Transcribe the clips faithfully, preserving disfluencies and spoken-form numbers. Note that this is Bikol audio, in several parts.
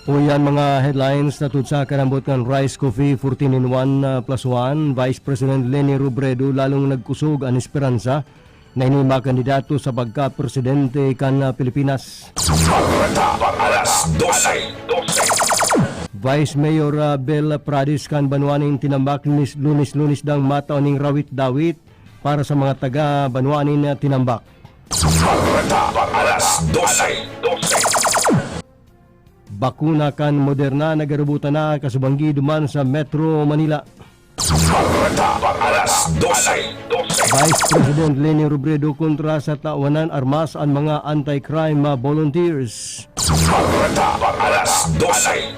Uyan mga headlines na sa karambot kan Rice Coffee fourteen in one, ah, plus one, Vice President Leni Robredo lalong nagkusog an esperansa na ini makandidato sa pagka-presidente kan, ah, Pilipinas. Bareta, alas dose. Vice Mayor, ah, Bel Pradis kan banwa nin Tinambac, Lunes, Lunes, Lunes dang matao ning rawit-dawit para sa mga taga banwa nin, ah, Tinambac. Bareta, alas dose. Bakuna kan Moderna nagarubutan na kasubanggi duman sa Metro Manila. Bareta, alas dose. Vice President Leni Robredo kontra sa tawanan armas an mga anti-crime volunteers. Bareta, alas dose.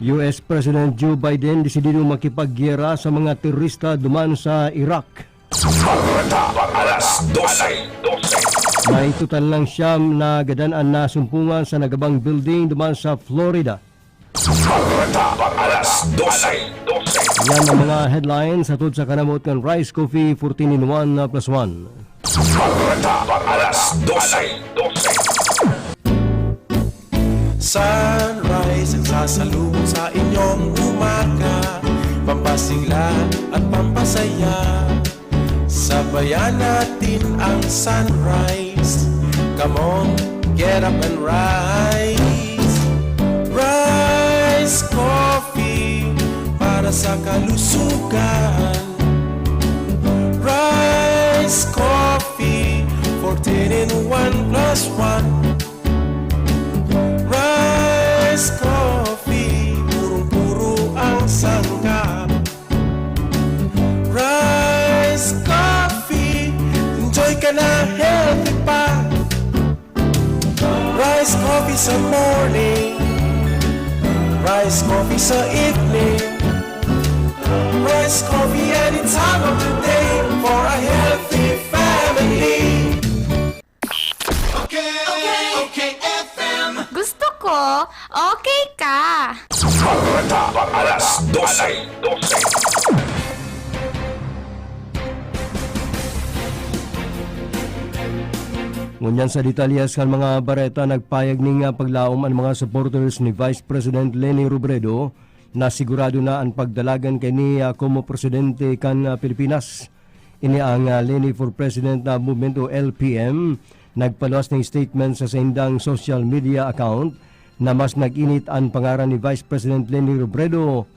U S President Joe Biden desidido makipaggyera sa mga terorista duman sa Iraq. Bareta, alas dose. May total ng siyam na gadan an nasumpungan sa nagabang building duman sa Florida. Bareta, alas dose. Yan ang mga headlines hatod sa kanamot kan Rice Coffee fourteen in one plus one. Bareta, alas dose. Sunrise ang sasalubong sa inyong umaga. Pampasigla at pampasaya. Sabayan natin ang sunrise. Come on, get up and rise. Rise Coffee para sa kalusugan. Rise Coffee, fourteen in one plus one. Rice Coffee, purong-puro ang sangkap. Rice Coffee, enjoy ka na, healthy pa. Rice Coffee sa morning, Rice Coffee sa evening, Rice Coffee any time of the day for a healthy family. Okay, okay, okay, F M. Gusto ko, okay ka. Bareta, alas dose. Ngunyan sa detalyes kan mga bareta, nagpayag ning, ah, paglaom an mga supporters ni Vice President Leni Robredo na sigurado na an pagdalagan kaini, ah, komo presidente kan, ah, Pilipinas. Ini ang, ah, Leni for President, ah, Movement o L P M nagpaluwas ning statement sa saindang social media account na mas nag-init an pangaran ni Vice President Leni Robredo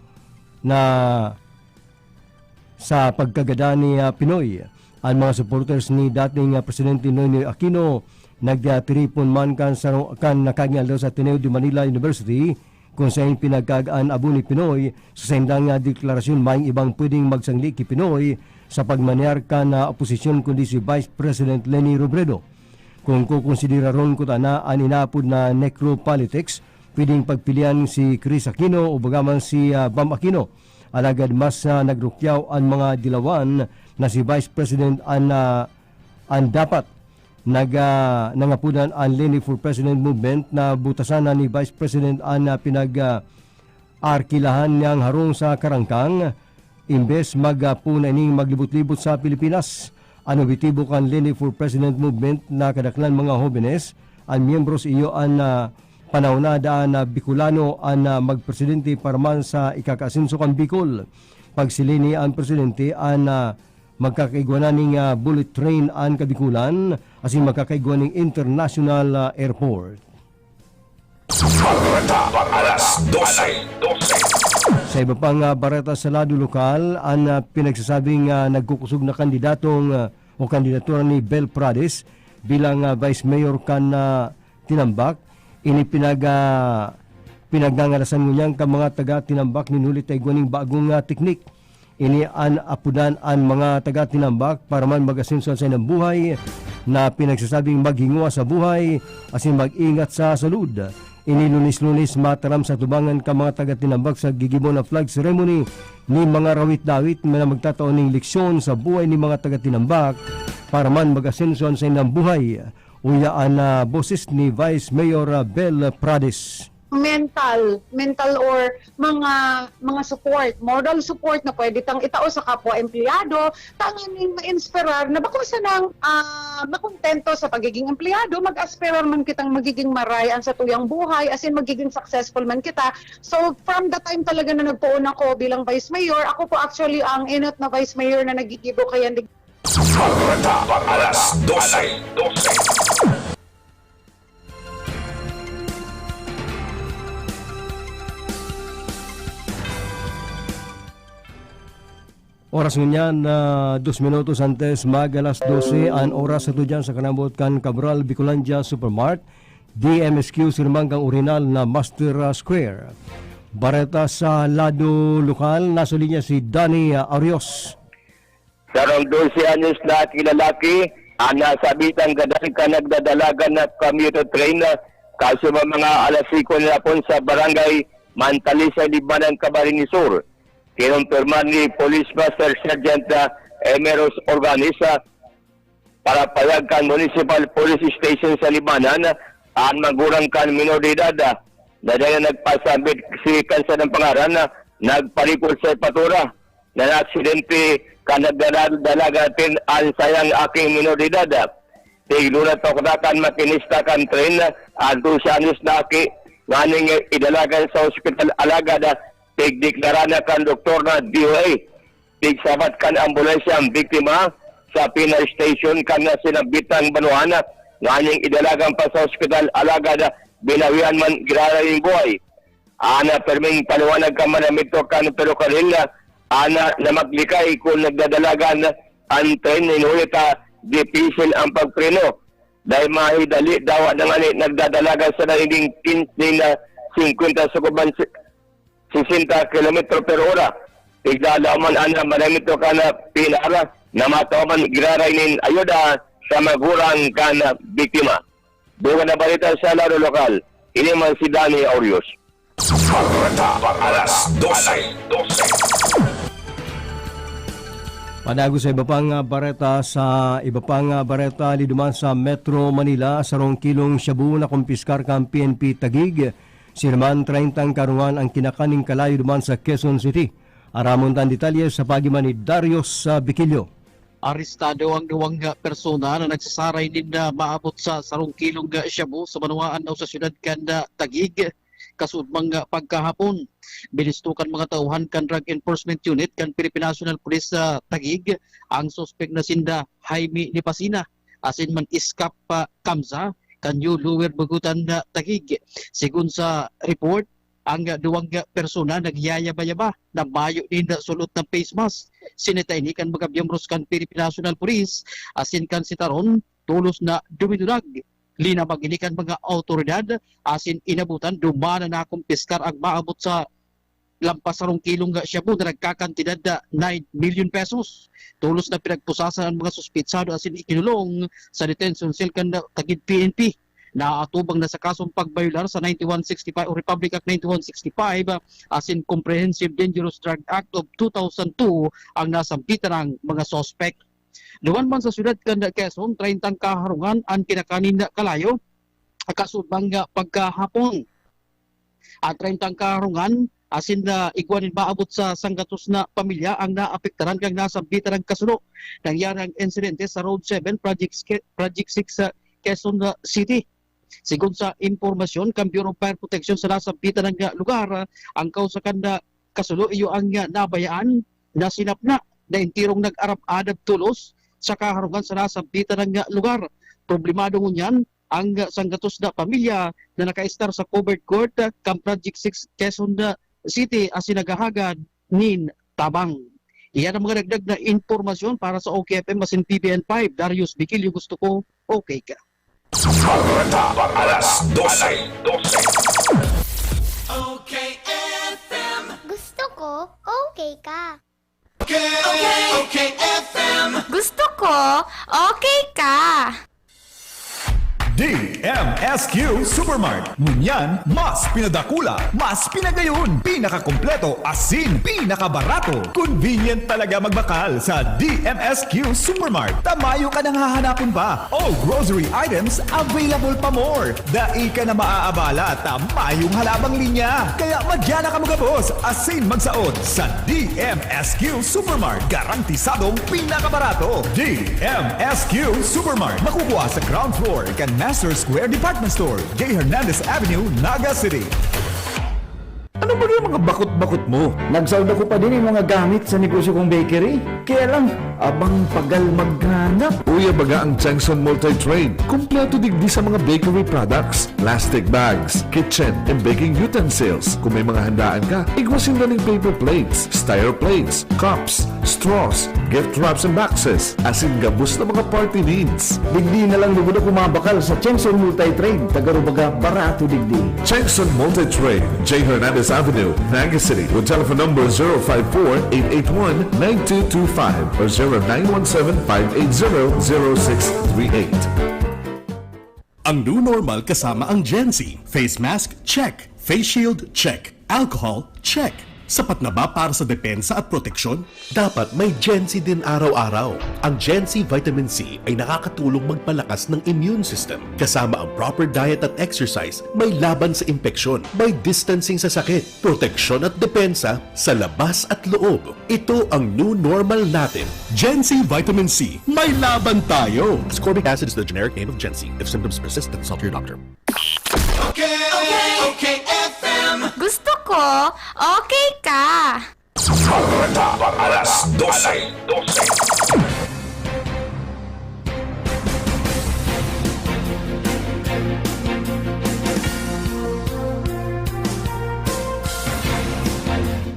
na sa pagkagadan ni, ah, Pinoy. An mga supporters ni dating, ah, Presidente Noynoy Aquino nagtiripon man kan saro-, kan nakaaging aldaw sa Ateneo de Manila University, kung saen pinagkaagaan abo ni Pinoy. Sa saindang, ah, deklarasyon, mayong ibang pwedeng magsangli ki Pinoy sa pagmanear kan, ah, oposisyon kundi si Vice President Leni Robredo. Kung kukonsideraron kutana an inaapod na necropolitics, pwedeng pagpilian si Chris Aquino o bagaman si, ah, Bam Aquino. Alagad mas, ah, nagrukyaw an mga dilawan na si Vice President an, ah, an dapat. Nag, ah, nangapodan an Leni for President Movement na butasan na ni Vice President an, ah, pinag, ah, arkilahan niyang harong sa karangkang, imbes mag, ah, puna ining maglibot-libot sa Pilipinas. An objetibo kan Leni for President Movement na kadaklan mga hobenes, an miyembros iyo an, ah, panahon na daan na Bicolano an, ah, magpresidente para man sa ikakaasenso kan Bicol. Pag si Leni an presidente, an, ah, magkakaigwa na ning, ah, bullet train an Kabikulan, asin magkakaigwa ning international, ah, airport. Bareta, alas dose. Sa iba pang, ah, bareta sa lado lokal, an, ah, pinagsasabing, ah, nagkukusog na kandidatong, ah, o kandidatura ni Bel Prades bilang, ah, Vice Mayor kan, ah, Tinambac. Ini pinag-, ah, pinagngangalas ngunyan kan mga taga Tinambac nin huli ta igwa ning bagong, ah, teknik. Ini an apodan an mga taga Tinambac para man mag-asenso sa saindang buhay na pinagsasabing maghingowa sa buhay asin mag-ingat sa salud. Ini Lunes-Lunes mataram sa tubangan kan mga taga Tinambac sa gigibo na flag ceremony nin mga rawit-dawit na magtatao ning leksyon sa buhay nin mga taga Tinambac para man mag-asenso sa saindang buhay. Uya an, ah, boses ni Vice Mayor, ah, Bel Prades. Mental, mental or mga, mga support, moral support na pwede tang itao sa kapwa empleyado, tanganing ma-inspirar na bako sanang, ah, ah, makontento sa pagiging empleyado, mag-aspirar man kitang magiging maray ang satuyang buhay, as in, magiging successful man kita. So, from the time talaga na nagpoon ako bilang vice mayor, ako po actually ang enot na vice mayor na nagigibo kaya nag- Bareta, alas dose. Oras ngunyan na dos minutos antes mag alas dose an oras. Ato dyan sa kanabot kan Cabral Bicolandia Supermart, D M S Q, sirmang kan orihinal na Master, ah, Square. Bareta sa lado lokal, nasa linya si Danny, ah, Arios. Sarong dose anyos na kilalaki ang nasabitang gadan kan nagdadalagan na commuter train, ah, kaso mga alas singko na hapon sa barangay Mantalisay, Libmanan, Camarines Sur. Kinumpirma ni Police Master Sergeant, ah, Emeros Organisa, para payag kan Municipal Police Station sa Libmanan, ang magurang kan minor de edad, ah, na dahil nagpasambit si Kansa ng Pangaran, ah, nagpalikod sa ipatura na naaksidente kan nagdadalaga natin ang sayang aking minor de edad. Tiglurat pa kuta kan makinista kan tren, ang dose anyos na aki, nganing idalagan sa ospital alagad, tigdeklara na kan doktor na D O A. Tigsabat kan ambulansya ang biktima sa Pinar Station kan nasinambitang banwahan, nganing idalagan pa sa ospital alagad binawian man giraray nin buhay. Ana perming paliwanag kan manamitok kan perokaril, ana na maglikay kun nagdadalagan an tren, nin huli ta dipisil an pagpreno. Dai mahidali dawa na ngani nagdadalagan sa nagigin kinse na singkwenta sa kuban si- sesenta kilometro per ora. Tigdalaw man ana manamitok kan Pinar na matao man giraray nin ayuda sa magurang kan biktima. Dugang na balita sa lado lokal, ini man si Danny Aurios. Bareta, alas dose. Panago sa iba pang, ah, bareta, sa iba pang, ah, bareta, liduman sa Metro Manila, sarong kilong shabu na kumpiskar kan P N P Taguig. Sinaman treinta ang karungan ang kinakaning kalayo duman sa Quezon City. Aramon tan detalye sa pagiman ni Darius, ah, Bikilyo. Arestado ang duwang persona na nagsasaray nin, ah, maabot sa sarong kilong, ah, shabu sa banwaan o sa siyudad kan, ah, Taguig, kasudmang, ah, pagkahapon. Binisto kan mga tauhan kan Drug Enforcement Unit kan Philippine National Police sa Taguig ang suspek na sinda Jaime Lipasina asin man Iskap, ah, Kamza kan New Lower Bugutan na Taguig. Sigon sa report, ang duwang persona nagyayaba-yaba na mayo nin sulot na face mask. Sinita ini kan mga miyembros kan Philippine National Police asin kan sitaron tolos na dumidulag. Linabag ini kan mga awtoridad asin inabutan duman na nakumpiskar ang maabot sa lampas sarong kilong shabu na nagkakantidad na nine million pesos. Tolos na pinagpusasan ang mga suspetsado asin ikinulong sa detention cell kan Taguig P N P. Naatubang na sa kasong pagbayolar sa ninety-one sixty-five o Republic Act ninety-one sixty-five, ah, asin Comprehensive Dangerous Drug Act of two thousand two ang nasambitan ng mga suspek. Duman man sa siyudad kan Quezon, treinta ang kaharungan ang kinakanin na kalayo, kasubang nga pagkahapon. Ang treinta ang kaharungan asin na igwa nin maabot sa sanggatos na pamilya ang naapektaran kan nasambitan ng kasulo. Nangyari ang insidente sa Road seven, Project, Ske- Project six sa Quezon, ah, City. Sigon sa impormasyon kan Bureau of Fire Protection sa nasambitan ng, ah, lugar, ah, ang kausa kan, ah, kasulo iyo ang, ah, nabayaan na sinapna na enterong nag-arap-adap tolos sa kaharungan sa nasambitan ng, ah, lugar. Problemado ngunyan ang, ah, sanggatos na pamilya na nakaestar sa covered court, ah, kan Project six Quezon, ah, City asin naghahagad nin tabang. Iyan ang mga dagdag na impormasyon para sa O K F M asin P B N five. Darius Bikilyo, gusto ko, okay ka. Bareta, alas dose. O K F M. Gusto ko, okay ka. Okay, okay, O K F M. Gusto ko, okay ka. D M S Q Supermart. Ngunyan, mas pinadakula, mas pinagayon, pinakakompleto, asin pinakabarato. Convenient talaga magbakal sa D M S Q Supermart. Ta mayo ka nang hahanapon pa. All grocery items available pa more. Dai ka na maaabala ta mayong halabang linya. Kaya madya na kamo gabos, asin magsaot sa D M S Q Supermart. Garantisadong pinakabarato. D M S Q Supermart. Makukuha sa ground floor kan Master Square Department Store, J Hernandez Avenue, Naga City. Ano ba yung mga bakot-bakot mo? Nagsaod ako pa din yung mga gamit sa negosyo kong bakery. Kaya lang, abang pagal maghanap. Uya baga ang Chengson Multi-Trade. Kompleto digdi sa mga bakery products, plastic bags, kitchen and baking utensils. Kung may mga handaan ka, igwa sinda ning paper plates, styro plates, cups, straws, gift wraps and boxes, asin gabos na mga party needs. Digdi na lang lugod ako mabakal sa Chengson Multi-Trade. Taga Rubaga, barato digdi. Chengson Multi-Trade, J Hernandez Avenue, Naga City, with telephone number zero five four, eight eight one, nine two two five or zero nine one seven, five eight zero, zero six three eight. Ang new normal kasama ang Gen Z. Face mask, check. Face shield, check. Alcohol, check. Sapat na ba para sa depensa at proteksyon? Dapat may Gen Z din araw-araw. Ang Gen Z Vitamin C ay nakakatulong magpalakas ng immune system. Kasama ang proper diet at exercise, may laban sa impeksyon, may distancing sa sakit, proteksyon at depensa sa labas at loob. Ito ang new normal natin. Gen Z Vitamin C, may laban tayo! Ascorbic acid is the generic name of Gen Z. If symptoms persist, then consult your doctor. Okay, okay, okay, F M. Gusto ko, okay ka. Bareta, alas dose.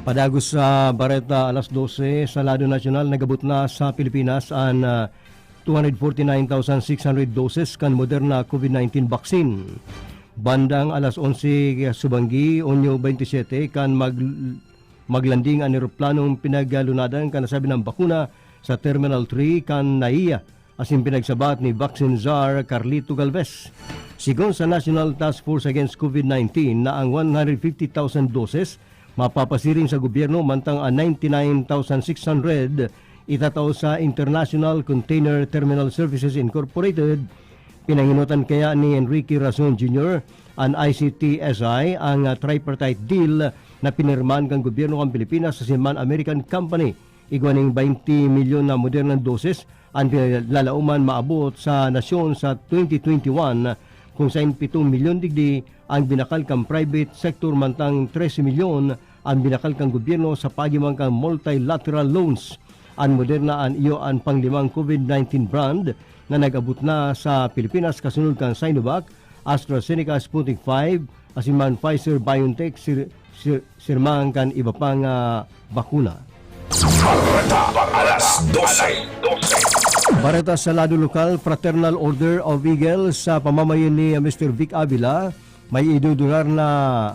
Padagos sa Bareta, alas dose, sa lado nasyonal, nagabot na sa Pilipinas an, ah, two hundred forty-nine thousand six hundred doses kan Moderna COVID nineteen vaccine. Bandang alas onse subanggi, Hunyo twenty-seven, kan mag-, maglanding an eroplanong pinaglunadan kan nasabing bakuna sa Terminal three kan NAIA, asin pinagsabat ni Vaccine Czar Carlito Galvez. Sigon sa National Task Force Against COVID nineteen na ang one hundred fifty thousand doses mapapasiring sa gobyerno, mantang an ninety-nine thousand six hundred itatao sa International Container Terminal Services Incorporated. Pinangenotan kaya ni Enrique Razon Junior, an I C T S I, ang, ah, tripartite deal na pinirmahan kan gobyerno kan Pilipinas asin man American company. Igwa ning twenty milyon na Moderna doses an pinaglalauman maabot sa nasyon sa twenty twenty-one, kung saen pito milyon digdi ang binakal kan private sector, mantang trese milyon ang binakal kan gobyerno sa paagi man kan multilateral loans. An Moderna an iyo an panglimang COVID nineteen brand na nag-abot na sa Pilipinas, kasunod kan Sinovac, AstraZeneca, Sputnik five, asin man Pfizer-BioNTech, sir-, sir-, sirmahan kan iba pang, ah, bakuna. Bareta, alas dose. Bareta sa lado lokal, Fraternal Order of Eagles sa pamamayo ni Mister Vic Avila, may idudurar na,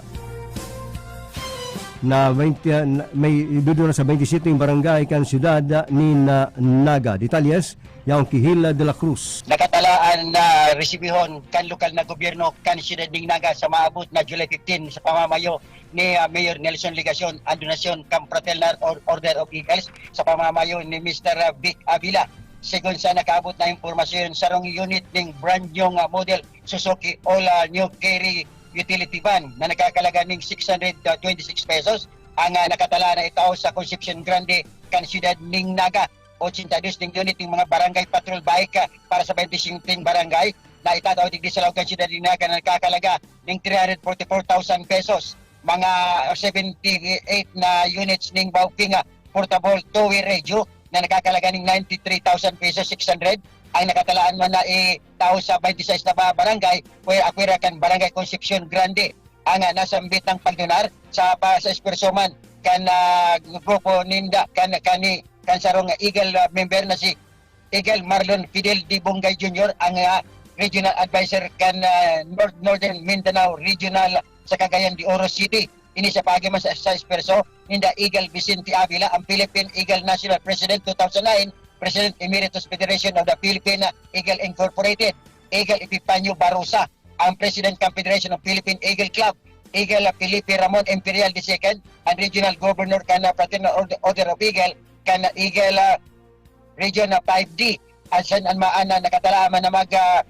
na twenty, na, may idudurar sa twenty-seven barangay kan siyudad nin, ah, Naga. Detalles, yaong Kihil de la Cruz. Nakatalaan na resibihon kan lokal na gobyerno kan siyudad nin Naga sa maabot na July fifteen sa pamamayo ni, ah, Mayor Nelson Legacion an donasyon kan Fraternal Or-, Order of Eagles sa pamamayo ni Mister Vic Avila. Segun sa nakaabot na impormasyon, sarong unit ning brand new nga model Suzuki All, ah, New Carry Utility Van na nagkakalaga ning six hundred twenty-six pesos ang, ah, nakatalaan na itao sa Concepcion Grande kan siyudad ning Naga. Ochenta dos ning unit ning mga barangay patrol bike, ah, para sa twenty-seven barangay na itatao digdi sa laog kan siyudad nin Naga na nagkakalaga ning three hundred forty-four thousand pesos. Mga seventy-eight na units ning Baoking, ah, portable two-way radio na nagkakalaga ning ninety-three thousand pesos six hundred ang nakatalaan man na itao sa twenty-six na ba-, barangay, kaya akwera kan Barangay Concepcion Grande ang, ah, nasambit na pagdunar sa pa-, sa esfuerso man kan, ah, grupo ninda, kan, kani, kan sarong Eagle, ah, member na si Eagle Marlon Fidel D. Bongay Junior, ang, ah, regional adviser kan, ah, North, Northern Mindanao Regional sa Cagayan de Oro City. Ini sa paagi man sa, sa esfuerso ninda Eagle Vicente Avila, ang Philippine Eagle National President two thousand nine, President Emeritus Federation of the Philippine Eagle Incorporated. Eagle Epifanio Barosa, ang President kan Federation of Philippine Eagle Club, Eagle Felipe Ramon Imperial the second, ang Regional Governor kan Fraternal Order, Order of Eagle, kan Eagle, ah, Region na five D. Asin an maan na nakatalaan man na mag, ah,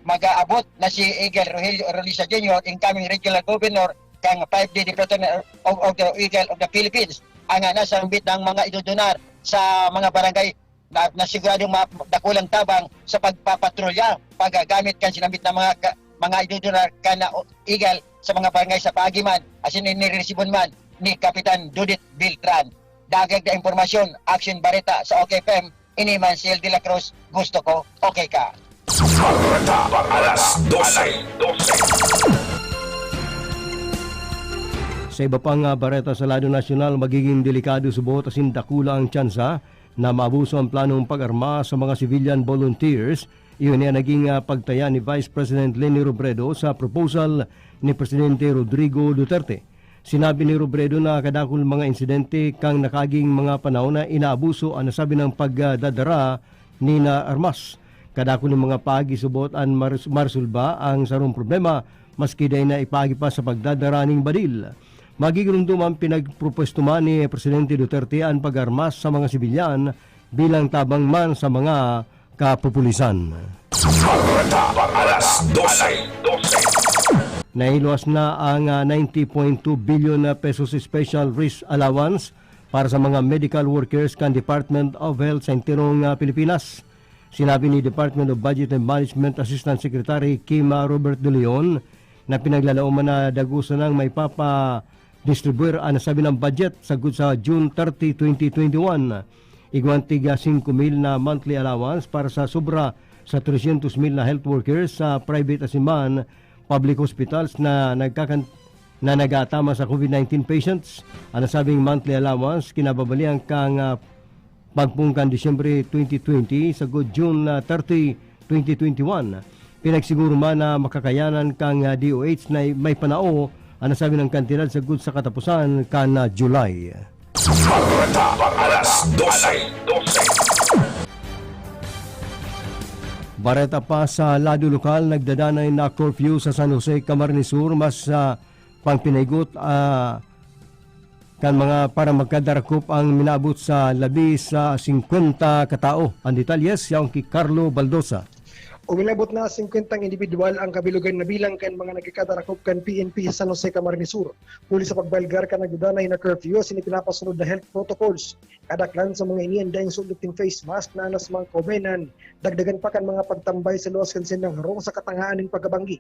mag-aabot na si Eagle Rogelio Orolisa Junior, incoming Regional Governor kan five D, the Fraternal Order of Eagle of the Philippines, ang, ah, nasambit ng mga idudunar sa mga barangay na, na siguradong ma-, dakulang tabang sa pagpapatrolya, paggamit kan sinambit na mga ka-, mga idudunar kan, ah, Eagle sa mga barangay sa paagi man, asin iniresibon man ni Kapitan Dudit Beltran. Dagdag na impormasyon, Action Bareta sa OK F M, ini man si L D La Cruz, gusto ko, okay ka. Bareta, alas dose. Sa iba pang, ah, bareta sa lado nasyonal, magiging delikado subot asin dakula ang tsansa na maabuso ang planong pag-arma sa mga civilian volunteers. Iyon ay naging, ah, pagtaya ni Vice President Leni Robredo sa proposal ni Presidente Rodrigo Duterte. Sinabi ni Robredo na kadakul mga insidente kan nakaaging mga panahon na inaabuso an nasabi nang pagdadara nin armas. Kadakul nin mga paagi subot an mares-, maresolba ang sarong problema, maski dai na ipaagi pa sa pagdadara nin badil. Magigiromdom an pinagpropwesto man ni Presidente Duterte an pag-armas sa mga sibilyan bilang tabang man sa mga kapupulisan. Bareta, alas dose. Nahiluwas na ang, ah, ninety point two billion na pesos special risk allowance para sa mga medical workers kan Department of Health sa enterong, ah, Pilipinas. Sinabi ni Department of Budget and Management Assistant Secretary Kim, ah, Robert De Leon na pinaglalaoman na dagusan nang maipapa-distribuir an nasabi ng budget sagkod sa June thirty, twenty twenty-one. Igwang tiga singko mil na monthly allowance para sa sobra sa tresyentos mil na health workers sa private asin man public hospitals na nagkakan-, na nag-aatama sa COVID nineteen patients. Ang nasabing monthly allowance kinababalian kan, ah, pagpungkan Disyembre twenty twenty sagkod June, ah, thirty, twenty twenty-one. Pinagsiguro man na makakayanan kan, ah, D O H na may panao ang nasabi ng kantidad sagkod sa katapusan kan, ah, July. Bareta, alas dose. Bareta pa sa lado lokal, nagdadanay na curfew sa San Jose, Camarines Sur, mas, ah, pangpinahigot, ah, kan mga para magkadarakop ang minaabot sa labi sa singkwenta katao. Ang detalye, siya ang ki Carlo Baldosa. Uminabot na singkwentang indibidwal ang kabilugan na bilang kan mga nagkakadarakop kan P N P sa San Jose, Camarines Sur. Huli sa pagbalgar kan nagdadanay na curfew asin ipinapasunod na health protocols, kadaklan sa mga ini an daing sundot nin face mask na anas mga kaubanan, dagdagan pa kan mga pagtambay sa luwas kan sindang harong sa katangahan nin pagkabanggi.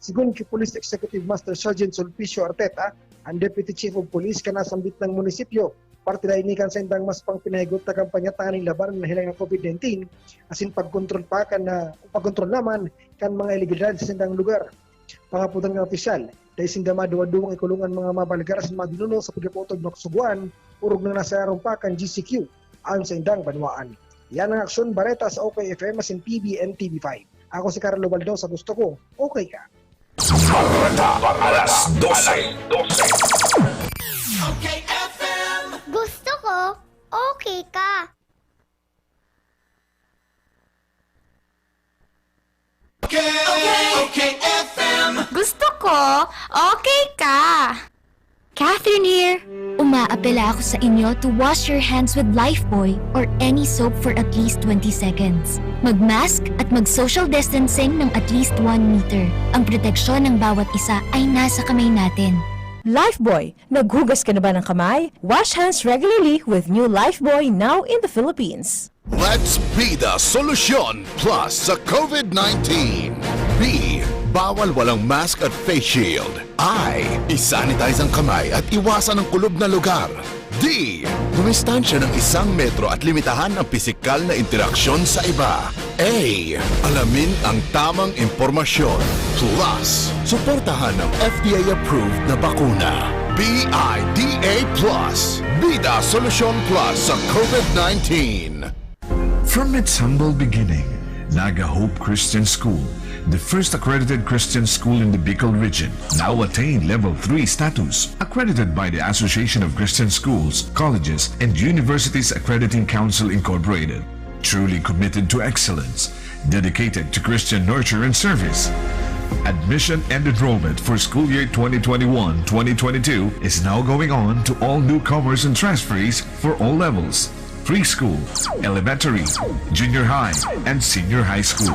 Sigon ki Police Executive Master Sergeant Sulpicio Arteta, ang Deputy Chief of Police kan nasambit na munisipyo, parte na ini kan saindang mas pangpinahigot na kampanya tanganing labanan an nahiling na COVID nineteen, asin pagkontrol pa kan, ah, pagkontrol naman kan mga ilegalidad sa saindang lugar. Pangapodan kan opisyal, dai sinda maduwa-duwang ikulong an mga mabalgar asin madununo sa pagkapotob na kasugoan, orog na nasa harong pa kan G C Q an saindang banwaan. Yan ang Aksyon Bareta sa OK F M asin P B N T V five. Ako si Carlo Baldo, sa gusto ko, okay ka. Bareta, alas dose. Gusto ko, okay ka. Okay, okay, F M. Gusto ko, okay ka. Catherine here. Umaapela ako sa inyo to wash your hands with Lifebuoy or any soap for at least twenty seconds. Mag-mask at mag-social distancing ng at least one meter. Ang proteksyon ng bawat isa ay nasa kamay natin. Lifebuoy, naghugas ka na ba ng kamay? Wash hands regularly with new Lifebuoy now in the Philippines. Let's be the solution plus sa COVID nineteen. B, bawal walang mask at face shield. I, isanitize ang kamay at iwasan ang kulob na lugar. D, dumistansya ng isang metro at limitahan ang pisikal na interaksyon sa iba. A, alamin ang tamang impormasyon. Plus, suportahan ang F D A-approved na bakuna. B I D A plus, Bida Solusyon Plus sa COVID nineteen. From its humble beginning, Naga Hope Christian School, the first accredited Christian school in the Bicol region, now attained Level three status, accredited by the Association of Christian Schools, Colleges, and Universities Accrediting Council Incorporated. Truly committed to excellence, dedicated to Christian nurture and service. Admission and enrollment for school year twenty twenty-one twenty twenty-two is now going on to all newcomers and transferees for all levels: preschool, elementary, junior high, and senior high school.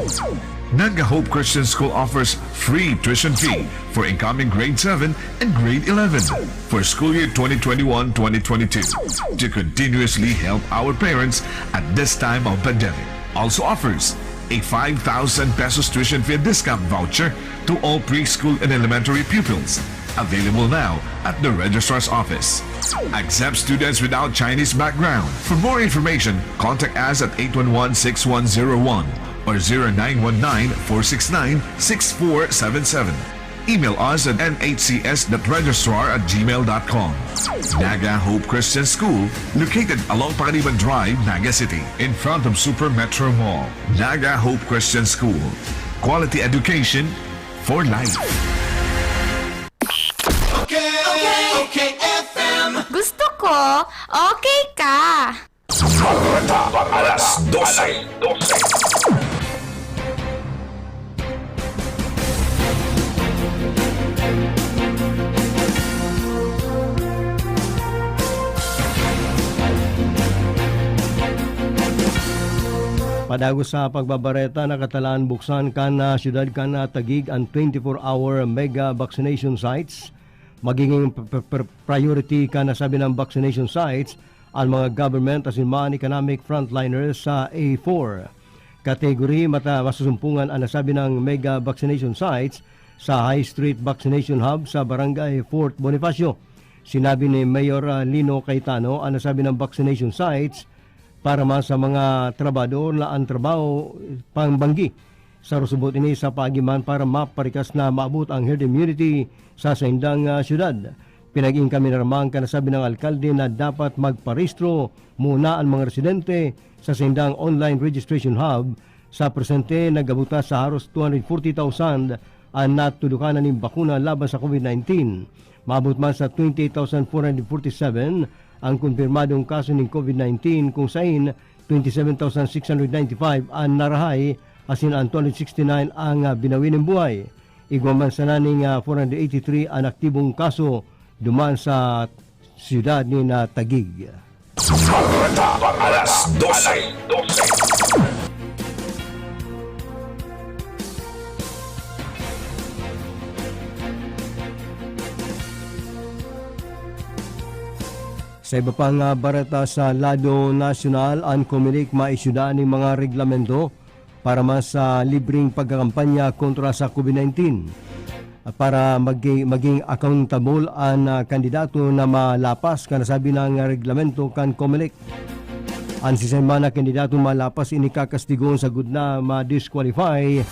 Naga Hope Christian School offers free tuition fee for incoming grade seven and grade eleven for school year twenty twenty-one twenty twenty-two to continuously help our parents at this time of pandemic. Also offers a five thousand pesos tuition fee discount voucher to all preschool and elementary pupils. Available now at the registrar's office. Accept students without Chinese background. For more information, contact us at eight one one six one zero one or zero nine one nine four six nine six four seven seven. Email us at N H C S dot registrar at gmail dot com. Naga Hope Christian School, located along Pangaliban Drive, Naga City, in front of Super Metro Mall. Naga Hope Christian School. Quality education for life. Okay, okay, okay, F M. Gusto ko, okay ka. Bareta, alas dose. Padagos sa pagbabareta, nakatalaan buksan kan, ah, siyudad kan, ah, Taguig an twenty-four hour mega vaccination sites. Magiging pr-, pr-, pr-, priority kan nasabing vaccination sites an mga government asin man economic frontliners sa A four category. Mata-, masusumpungan an nasabing mega vaccination sites sa High Street Vaccination Hub sa Barangay Fort Bonifacio. Sinabi ni Mayor, ah, Lino Cayetano an nasabing vaccination sites para man sa mga trabahador na an trabaho pangbanggi. Sa rusubot ini sa paagi man para maparikas na maabot ang herd immunity sa saindang, ah, syudad. Pinag-ingkamin na ramang kan nasabing alkalde na dapat magparehistro muna an mga residente sa saindang online registration hub. Sa presente, nag-abot na sa haros two hundred forty thousand an natudukan na nin bakuna laban sa COVID nineteen. Maabot man sa twenty-eight thousand four hundred forty-seven ang kumpirmadong kaso nin COVID nineteen, kung sain twenty-seven thousand six hundred ninety-five an narahay, asin an two hundred sixty-nine ang, ah, binawi nin buhay. Igwa man sana ning, ah, four hundred eighty-three an aktibong kaso duman sa siyudad nin, ah, Taguig. Bareta, alas dose. Sa iba pang, ah, bareta sa lado nasyonal, an Comelec maisyu nin mga reglamento para man sa libreng pagkakampanya kontra sa COVID nineteen. Para magi-, maging accountable an, ah, kandidato na malapas kan nasabing reglamento kan Comelec. An siisay man na kandidato malapas ini kakastigon sagkod na ma-disqualify.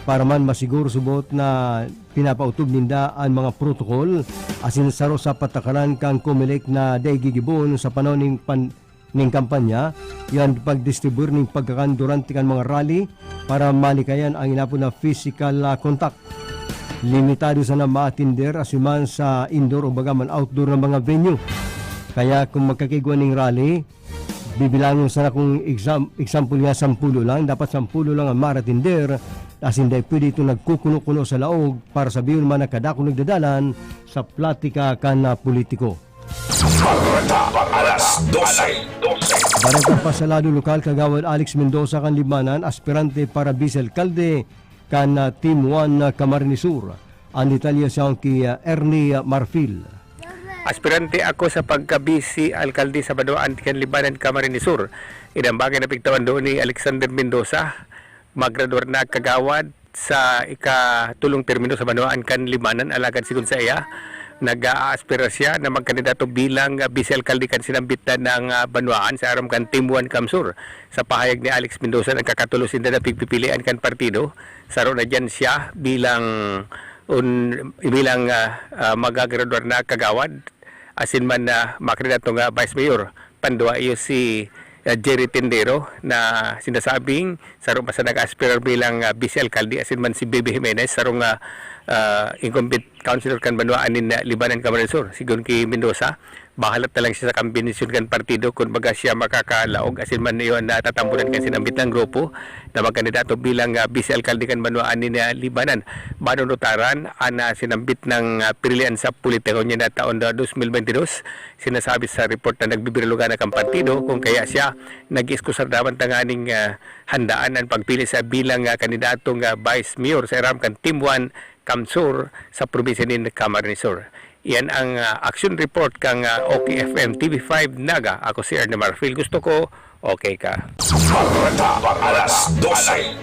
Para man masiguro subot na pinapaotob ninda an mga protokol asin saro sa patakaran kan Comelec na dai gigibon sa panahon nin pan-, nin kampanya, iyo an pagdistribuyar nin pagkakan durante kan mga rally para malikayan ang inapod na physical, ah, contact. Limitado sana maatender asin man sa indoor o baga man outdoor na mga venue. Kaya kung magkakaigwa nin rally, bibilangon sana kung exam-, example nga, sampulo lang, dapat sampulo lang ang maatender, asin dai pwede itong nagkukuno-kuno sa laog para sabihon man na kadakul nagdadalan sa platika kan, ah, politiko. Bareta, alas dose. Bareta pa sa lado lokal, Kagawad Alex Mendoza kan Libmanan, aspirante para vice alkalde kan, ah, Team One na Camarines Sur. Ang detalye sa ki, ah, Ernie Marfil. Aspirante ako sa pagka-vice alkalde sa banwaan kan Libmanan, Camarines Sur. Inambangan na pigtawan doon ni Alexander Mendoza. Magradwar na kagawad sa ikatulong termino sa banwaan kan Libmanan, alagad sigon saiya, nag-aaspira siya na magkandidato bilang, ah, vice alkalde kan sinambit na ng, ah, banwaan sa aram kan Team One Camsur. Sa pahayag ni Alex Mendoza, nagkakatulos sinda na pigpipilian kan partido. Saro na diyan siya bilang un-, bilang, ah, ah, magagradwar na kagawad. Asin man na makandidato nga Vice Mayor, pandua iyo si, ah, Jerry Tendero na sinasabing saro pa sa nag-aspirar bilang, ah, vice alkalde, asin man si Bebe Jimenez, sarong, ah, ah, incumbent councilor kan banwaan nin, ah, Libmanan, Camarines Sur. Sigon ki Mendoza, Bahalat na lang siya sa kombensyon kan partido kun baga siya makakalaog asin man iyo an natatambunan kan sinambit na grupo na magkandidato bilang, ah, bise alkalde kan banwaan nin, ah, Libmanan. Manunutaran an, ah, sinambit na, ah, pinilian sa politiko niya na taon na dos mil bente dos. Sinasabi sa report na nagbibirilugana kan partido kun kaya siya nag-iiskusar daman tanganing, ah, handaan an pagpili sa bilang, ah, kandidatong, ah, vice mayor sa irarom kan Team One, CamSur, sa probinsya nin Camarines Sur. Iyan ang, ah, action report kan, ah, O K F M T V five Naga. Ako si Ernie Marfil. Gusto ko, okay ka. Bareta, alas dose.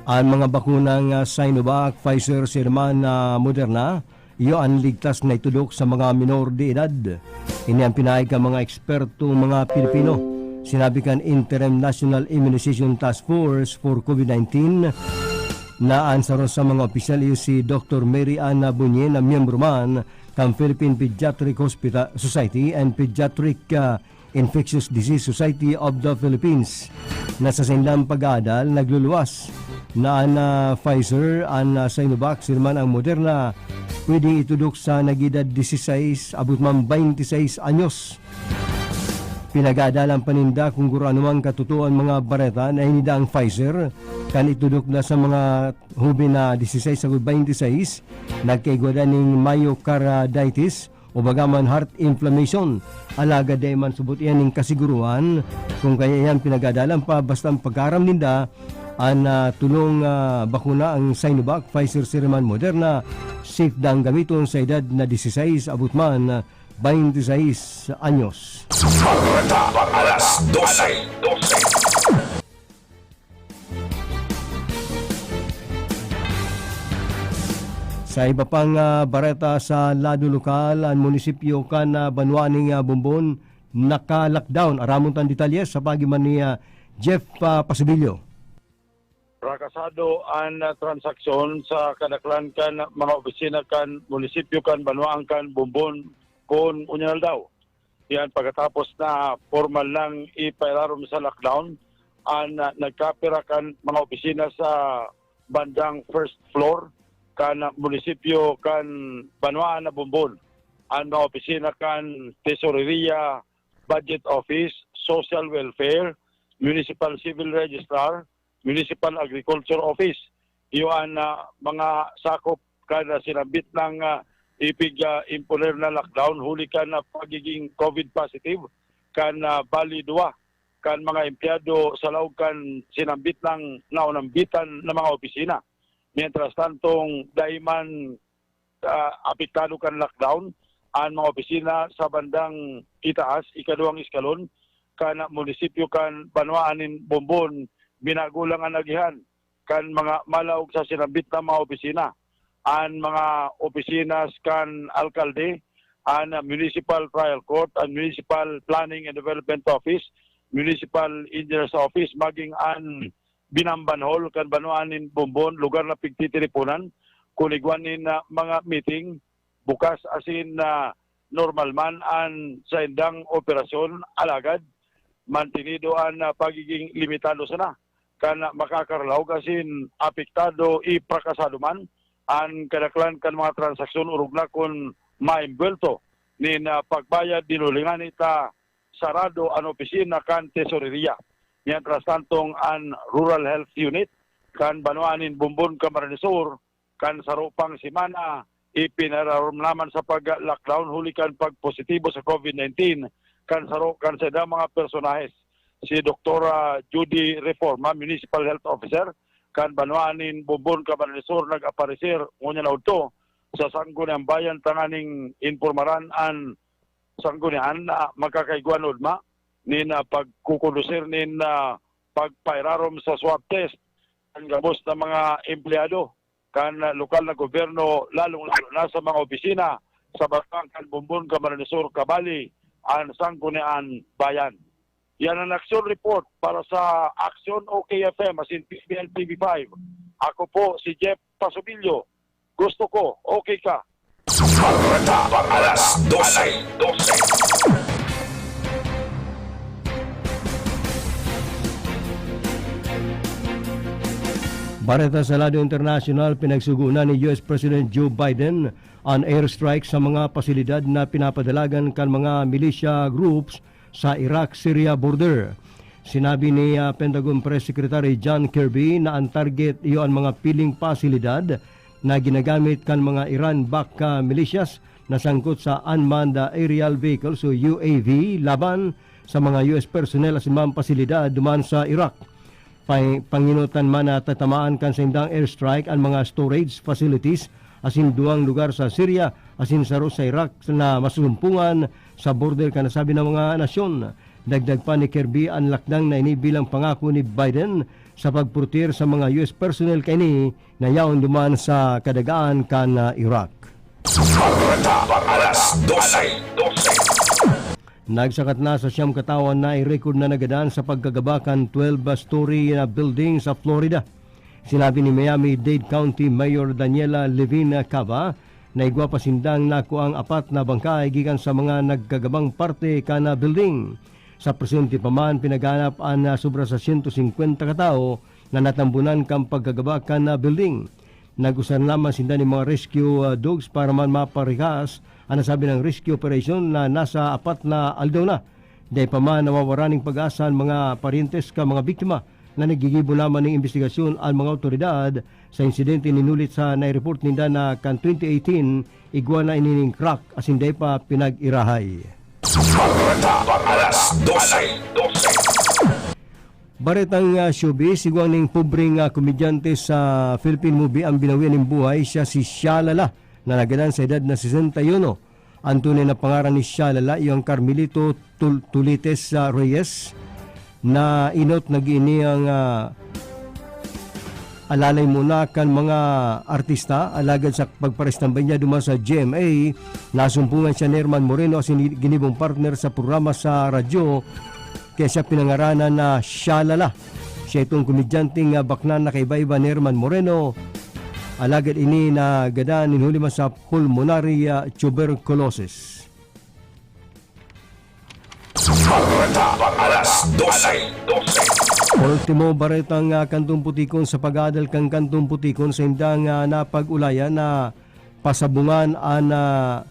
An mga bakunang, ah, Sinovac, Pfizer, sirman na Moderna, iyo an ligtas na itudok sa mga minor de edad. Ini an pinahay kan mga eksperto, mga Pilipino. Sinabi kan Interim National Immunization Task Force for COVID nineteen na an saro sa mga opisyal iyo si Doktor Mary Anna Bunye na miyembro man kan Philippine Pediatric Hospital Society and Pediatric, ah, Infectious Disease Society of the Philippines na sa saindang pag-aadal nagluluwas na an, ah, Pfizer, an, ah, Sinovac, sirman ang Moderna, pwedeng itudok sa nag-edad dieciséis abot man veintiséis anyos. Pinag-aadalan pa ninda kung gurano mang katotoo an mga bareta na hinida ang Pfizer kan itudok na sa mga hoben na dieciséis sagkod veintiséis nagkaigwa nin myocarditis o baga man heart inflammation. Alagad dai man subot iyan nin kasiguruhan kung kaya iyan pinag-aadalan pa, basta ang pagkaaram ninda, an, ah, tolong, ah, bakuna, ang Sinovac, Pfizer, sirman Moderna, safe dang gamiton sa edad na dieciséis abot man, ah, veintiséis anyos. Bareta, alas dose. Sa iba pang, ah, bareta sa lado lokal, an munisipyo kan, ah, banwa ning, ah, Bombon naka-lockdown. Aramon tan detalye sa paagi man ni, ah, Jeff, ah, Pasubilyo. Frakasado an, ah, transaksyon sa kadaklan kan mga opisina kan munisipyo kan banwaan kan Bombon kun unya na aldaw. Yan pagkatapos na formal nang ipairarom sa lockdown an, ah, nagkapira kan mga opisina sa bandang first floor kan munisipyo kan banwaan na Bombon. An mga opisina kan Tesoreria, Budget Office, Social Welfare, Municipal Civil Registrar, Municipal Agriculture Office. Iyo an, ah, mga sakop kan, ah, sinambit nang, ah, ipig, ah, imponer na lockdown huli kan, ah, pagiging COVID positive kan, ah, bali duwa kan mga empleyado sa laog kan sinambit nang naunambitan na mga opisina. Mientras tantong dai man, ah, apektado kan lockdown an mga opisina sa bandang itaas, ikaduwang eskalon, kan munisipyo kan banwaan nin Bombon, binago lang an agihan kan mga malaog sa sinambit na mga opisina. An mga opisina kan alkalde, an Municipal Trial Court, an Municipal Planning and Development Office, Municipal Engineer's Office, maging an Binamban Hall kan banwaan nin Bombon, lugar na pigtitiriponan kun igwa nin, ah, mga meeting, bukas asin, ah, normal man an saindang operasyon, alagad mantinido an, ah, pagiging limitado sana kan, ah, makakarlaog asin apektado, iprakasado man an kadaklan kan mga transaksyon orog na kun maimbuwelto nin, ah, pagbayad, dinulingani ta sarado an opisina kan Tesoreria. Mientras tantong an Rural Health Unit kan banwaan nin Bombon, Camarines Sur, kan saro pang semana, ipinararom naman sa pag-lockdown huli kan pagpositibo sa COVID nineteen kan saro kan saindang mga personahes. Si Doktora Judy Reforma, Municipal Health Officer kan banwaan nin Bombon, Camarines Sur, nag-aparecer ngunyan na udto sa Sangguniang Bayan tanganing impormaran an Sanggunian na magkakaigwa na ugma nin, ah, pagkukondusir nin, ah, pagpairarom sa swab test kan gabos na mga empleyado kan, ah, lokal na gobyerno, lalong-lalo na sa mga opisina sa Barangay kan Bombon, Camarines Sur, kabali an Sanggunian Bayan. Yan ang action report para sa Action O K F M, asin P B L T V five. Ako po si Jeff Pasubilyo. Gusto ko, okay ka. Bareta, alas dose. Bareta sa lado internasyonal, pinagsugo na ni U S President Joe Biden an airstrike sa mga pasilidad na pinapadalagan kan mga militia groups sa Iraq-Syria border. Sinabi ni, ah, Pentagon Press Secretary John Kirby na ang target iyo an mga piling pasilidad na ginagamit kan mga Iran-backed, ah, militias na sangkot sa unmanned, ah, aerial vehicles o U A V laban sa mga U S personnel asin mga pasilidad duman sa Iraq. Pay-, panginutan man na tatamaan kan saindang airstrike an mga storage facilities asin duwang lugar sa Syria asin saro sa Iraq na masusumpungan sa border kan nasabi na mga nasyon. Dagdag pa ni Kirby an lakdang na ini bilang pangako ni Biden sa pagproteher sa mga U S personnel kaini na yaon duman sa kadagaan kan, ah, Iraq. Bareta, alas dose. Nagsakat na sa siyam katawo na i-record na nagadan sa pagkagaba kan twelve-story na building sa Florida. Sinabi ni Miami-Dade County Mayor Daniela Levine Cava na igwa pa sindang nakuang apat na bangkay gikan sa mga nagkagabang parte kan building. Sa presente pa man, pinaghahanap an, ah, sobra sa siyento singkwenta katawo na natambunan kan pagkagaba kan, ah, building. Nag-usar naman sinda nin mga rescue, ah, dogs para man maparikas an nasabing rescue operation na nasa apat na aldaw na. Dai pa man nawawaran nin pag-asa an mga paryentes kan mga biktima na naggigibo naman nin imbestigasyon an mga awtoridad sa insidente nin hulit sa nai-report ninda na kan twenty eighteen, igwa na ini nin crack asin dai pa pinag-irahay. Bareta, alas dose. Baretang, ah, showbiz, igwa nin pobreng, ah, komedyante sa Philippine movie ang binawian nin buhay, siya si Shalala, na nagadan sa edad na sesenta y uno. An tunay na pangaran ni Shalala iyo ang Carmelito Tul-, Tulites, ah, Reyes, na inot nag-iini ang, ah, alalay muna kan mga artista, alagad sa pagparestambay niya duman sa G M A, nasumpungan siya ni Herman Moreno asin ginibong partner sa programa sa radyo, kaya siya pinangaranan na Shalala. Siya itong komedyanteng, ah, baknaan na kaiba-iba ni Herman Moreno, alagad ini nagadan nin huli man sa pulmonary, ah, tuberculosis. Bareta, alas dose. Ultimo baretang, ah, kantong putikon. Sa pag-aadal kan kantong putikon, saindang, ah, napag-ulayan na pasabungan an, ah,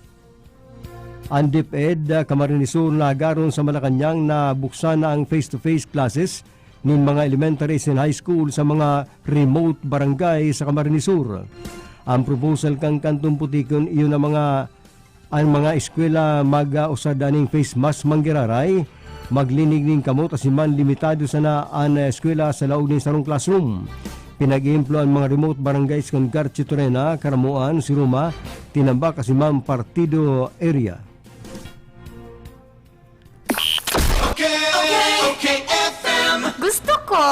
an DepEd, ah, Camarines Sur na agaron sa Malacañang na buksan na ang face-to-face classes nin mga elementary and high school sa mga remote barangay sa Camarines Sur. Ang proposal kan kantong putikon iyo na mga An mga eskwela mag-usar nin face mask man giraray, maglinig nin kamot asin man limitado sana an eskwela sa laog nin sarong classroom. Pinag-ehemplo an mga remote barangays kan Garchitoreña, Caramoan, Siruma, Tinambac asin man Partido Area. Gusto ko,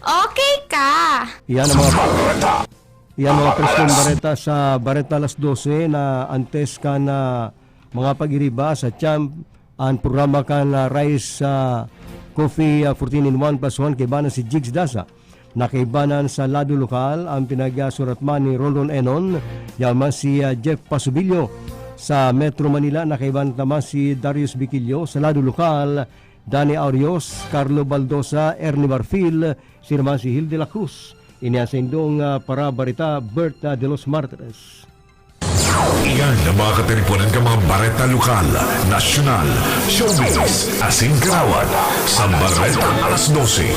okay ka. Yan ang mga Yan mga preskong bareta sa Bareta Alas Dose na antes kan, ah, mga pag-iriba sa Champ, ang programa kan, ah, Rice, ah, Coffee, ah, fourteen in one plus one, kaibanan si Jigs Dasa. Nakaibanan sa lado lokal ang pinagsurat man ni Ronron Enon, yaman si, ah, Jeff Pasubilyo. Sa Metro Manila, nakaibanan naman si Darius Biquillo. Sa lado lokal, Danny Aurios, Carlo Baldosa, Ernie Barfil, sira man si Hilde La Cruz. Ini an saindong, ah, parabarita, Berta de los Martires. Iyan ang mga katiriponan kan mga bareta lokal, nasyonal, showbiz, asin karawat sa Bareta Alas Dose.